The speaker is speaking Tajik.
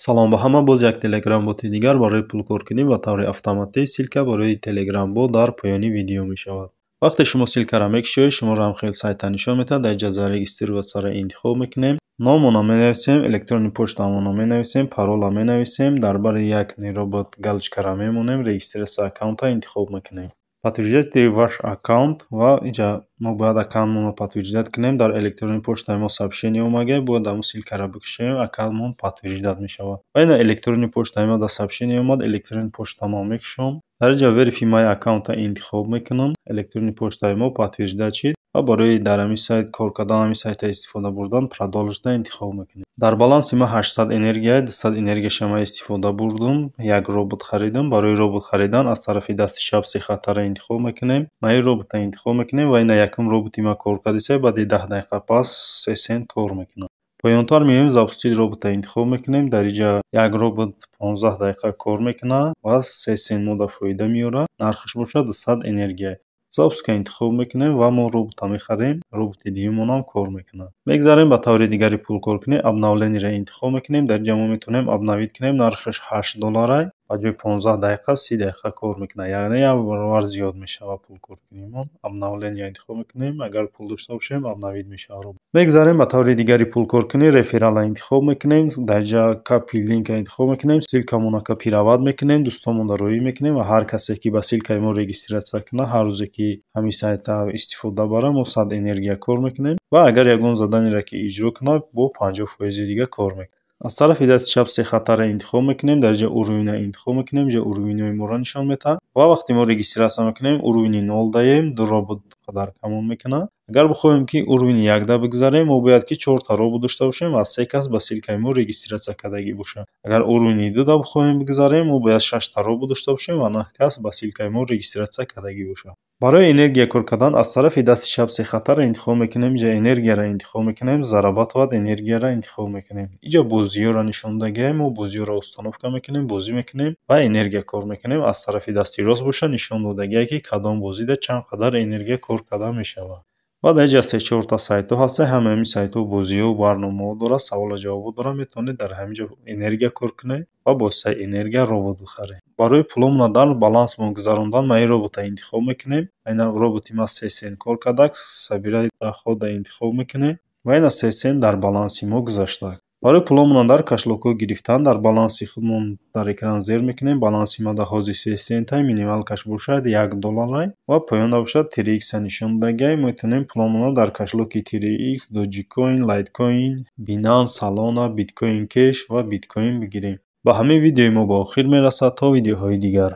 Салом ба ҳама. Боз як телеграм-боти дигар барои пулкоркунӣ ба таври автоматӣ. Ссылка барои телеграм-бот дар поёни видео мешавад. Вақте шумо ссылкаро мекушоед, шуморо ҳам хел сайта нишон медиҳад. Дар инҷа «Зарегистрироваться»-ро интихоб мекунем. Номонро менависем, электронный почтамонро менависем, паролро менависем, дар бари «Я не робот» галочкаро мемонем, «Регистрация аккаунта» интихоб мекунем. «Подтвердите ваш аккаунт» ва инҷа мо бояд аккаунтмонро подтверждать кунем. Дар электронный почтаи мо сообщение омага, бояд ҳамун ссылкаро бикушоем, аккаунтмон подтверждать мешавад. Ва ина электронный почтаи мо дар сообщение омад, электронный почтамон мекушом. Дар инҷа «Verify my account»-а интихоб мекунам. Электронный почтаи мо подтверждать шид ва барои дар ҳамин сайт кор кардан, ҳамин сайта истифода бурдан, «Продолжить»-а интихоб мекунем. Дар баланси ма 800 энергия, 200 энергияша ман истифода бурдум, як робот харидам. Барои робот харидан аз тарафи дасти чап се хаттаро интихоб мекунем. Мои робота интихоб мекунем ва ина якум роботи ма кор кардиса, баъди 10 дақиқа пас 3 сент кор мекунад. Поёнтар меоем, «Запустить робота» интихоб мекунем. Дар инҷа як робот 15 дақиқа кор мекунад ва 3 сент мода фоида меорад. Нархаш бошад 200 энергия. «Запуск»-а интихоб мекунем ва мо робота мехарем. Роботи дуюмонам кор мекунад. Мегзарем ба таври дигари пулкоркунӣ. «Обновление»-ро интихоб мекунем. Дар инҷа мо метавонем обновить кунем. Нархаш 8 долларай. Ба ҷои 15 дақиқа 30 дақиқа кор мекунад. Яъне як баробар зиёд мешавад пулкоркунимон. «Обновление» интихоб мекунем. Агар пул дошта бошем, обновить мешавад робот. Мегзарем ба таври дигари пулкоркунӣ. «Реферал»-а интихоб мекунем. Дар инҷа «Copy link»-а интихоб мекунем. Ссылкамонро копировать мекунем, дӯстонмонро роӣ мекунем ва ҳар касе ки ба ссылкаи мо регистрация кунад, ҳар рӯзе ки ҳамин сайта истифода барад, мо 100 энергия кор мекунем ва агар ягон заданиеро ки иҷро кунад, бо 50 фоизи дига кор мекунем. Аз тарафи дасти чап се хаттаро интихоб мекунем. Дар инҷа уровень интихоб мекунем. Инҷа уровеньҳои моро нишон медиҳад ва вақте мо регистрация мекунем, уровени нол даем, ду робот қадар камон мекунад. Агар бихоҳем, ки уровени якда бигзарем, мо бояд ки чорта робот дошта бошем ва се кас ба ссылкаи мо регистрация кардагӣ бошад. Агар уровени дуда бихоҳем бигзарем, мо бояд шашта робот дошта бошем ва наҳ кас ба ссылкаи мо регистрация кардагӣ бошад. Барои энергия кор кардан аз тарафи дасти чап се хаттаро интихоб мекунем. Инҷа энергияро интихоб мекунем, «Зарабатывать энергияро» интихоб мекунем. Инҷа бозиҳоро нишон додагиам. Мо бозиҳоро установка мекунем, бозӣ мекунем ва энергия кор мекунем. Аз тарафи дасти рост боша, нишон додагие, ки кадом бозида чанд қадар энергия кор карда мешавад. Баъд дар инҷа се-чорта сайтҳо ҳастанд. Ҳамаи ҳамин сайтҳо бозиҳо, барномаҳо дорад, саволу ҷавобҳо дорад. Метавонед дар ҳамин ҷо энергия кор кунед ва бо воситаи энергия робот бихаред. Барои пуломона дар балансмон гузарондан ма ин робота интихоб мекунем. Ина роботи ма 3 сент кор кардааст. «Собирать доход»-а интихоб мекунем ва ина 3 сент дар баланси мо гузаштааст. Барои пуломона дар кошелёкҳо гирифтан дар баланси худмон дар экран зер мекунем. Баланси ма дар ҳозир 3 центай, минималкаш бошад 1 долларай ва поёнда бошад TRX-а нишон додагиай. Метавонем пуломона дар кошелёки TRX, Dogecoin, Litecoin, Binance, Solana, Bitcoin Cash ва биткоин бигирем. Ба ҳамин видеои мо ба охир мерасад. То видеоҳои дигар.